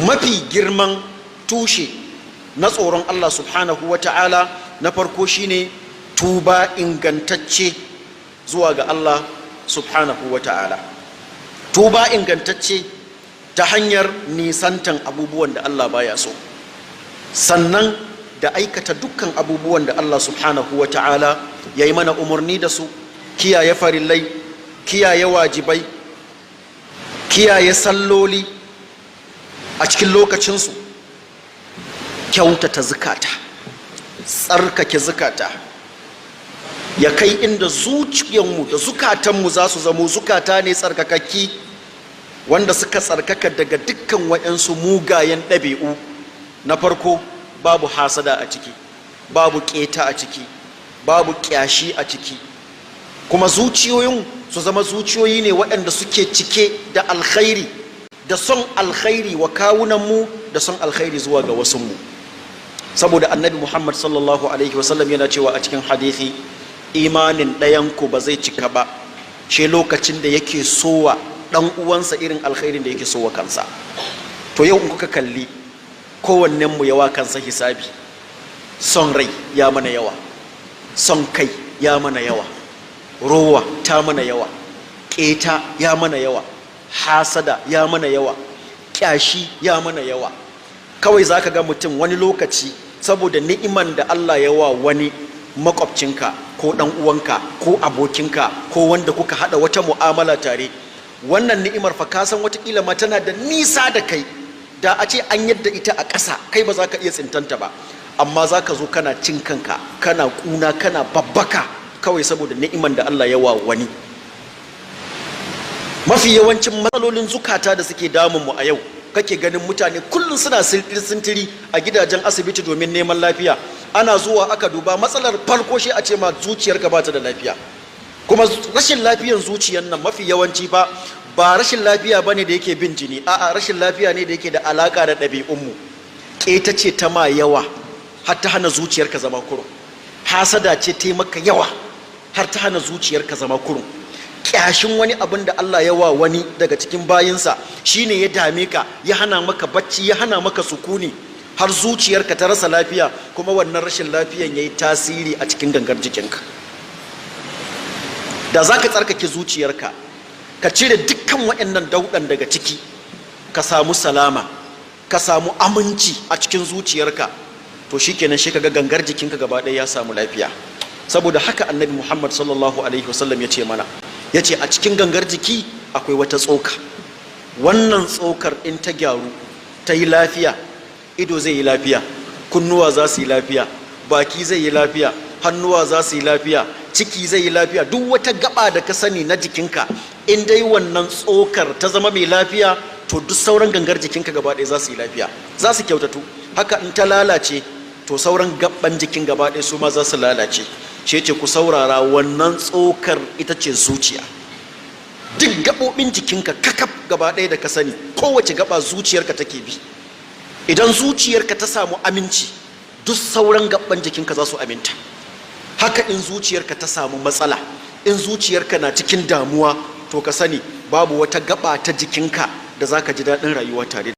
Mafi girman tushe na tsoron Allah subhanahu wa ta'ala na farko shine tuba ingantacce zuwa ga Allah subhanahu wa ta'ala, tuba ingantacce ta hanyar nisantan abubuwan da Allah baya so, sannan da aikata dukkan abubuwan da Allah subhanahu wa ta'ala ya yi mana umarni da su: kiyaye farillai, kiyaye wajibai, kiyaye salloli a cikin lokacinsu, kyautata zukata, tsarkake zukata, ya kai inda zuciyarmu da zukatanmu za su zamo zukata ne tsarkakakki, wanda suka tsarkaka daga dukkan waɗansu mugayen ɗabi'u. Na farko, babu hasada a ciki, babu ƙeta a ciki, babu ƙyashi a ciki, kuma zuciyoyin su zama zuciyoyi ne waɗanda suke cike da alkhairi da son alkhairi wa kawunanmu da son alkhairi zuwa ga wasunmu. Saboda Annabi Muhammad sallallahu alaihi wasallam yana cewa a cikin hadithi, imanin ɗayanku ba zai cika ba shi lokacin da yake sowa ɗan uwansa irin alkhairin da yake sowa kansa. To yau in kuka kalli kowannenmu, yawa kansa hisabi, son rai ya mana yawa, son kai ya mana yawa, rowa ta mana yawa, ƙeta ya mana yawa, hasada ya mana yawa, ƙyashi ya mana yawa. Kawai za ka ga mutum wani lokaci saboda ni'iman da Allah ya wa wani makwabcinka ko ɗan uwanka ko abokinka ko wanda kuka haɗa wata mu'amala tare, wannan ni'imar fa ka san watakila ma tana da nisa da kai, da a ce an yadda ita a ƙasa kai ba za ka iya tsintanta ba, amma za ka zo kana cin kanka, kana ƙuna, kana babbaka, kawai saboda ni'iman da Allah ya wa wani. Mafi yawancin matsalolin zukata da suke damunmu a yau, kake ganin mutane kullum suna sintiri a gidajen asibiti domin neman lafiya, ana zuwa aka duba, matsalar farko shi a ce ma zuciyarka ba ta da lafiya. Kuma rashin lafiyar zuciyar nan mafi yawanci ba ba rashin lafiya ba ne da yake bin jini, a'a, rashin lafiya ne da yake da alaka da ɗabi'unmu. Ƙeta ce ta ma yawa har ta hana zuciyarka zama kurum, hasada ce ta maka yawa har ta hana zuciyarka zama kurum, kyashin wani abin da Allah ya wa wani daga cikin bayinsa shine ya dame ka, ya hana maka bacci, ya hana maka sukuni, har zuciyarka ta rasa lafiya, kuma wannan rashin lafiyan ya yi tasiri a cikin gangar jikinka. Da za ka tsarkake zuciyarka, ka cire dukkan waɗannan dauɗan daga ciki, ka samu salama, ka samu aminci a cikin zuciyarka, to shikenan, shi kaga gangar jikinka gaba ɗaya ya samu lafiya. Saboda haka Annabi Muhammad sallallahu alaihi wasallam ya ce mana, ya ce a cikin gangar jiki akwai wata tsoka. Wannan tsokar in ta gyaru, ta yi lafiya, ido zai yi lafiya, kunnuwa za su yi lafiya, baki zai yi lafiya, hannuwa za su yi lafiya, ciki zai yi lafiya, duk wata gaba da ka sani na jikinka, in dai wannan tsokar ta zama mai lafiya, to duk sauran gangar jikinka gaba ɗaya za su yi lafiya, za su kyautatu. Haka in ta lalace, to sauran gaban jikin gaba ɗaya su ma za su lalace. Shi ce ku saurara, wannan tsokar ita ce zuciya. Duk gaɓoɓin jikinka kakaf gaba ɗaya da ka sani, kowace gaba zuciyarka take bi. Idan zuciyarka ta samu aminci, duk sauran gaban jikinka za su aminta. Haka in zuciyarka ta samu matsala, in zuciyarka na cikin damuwa, to ka sani babu wata gaba ta jikinka da za ka ji daɗin rayuwa tare.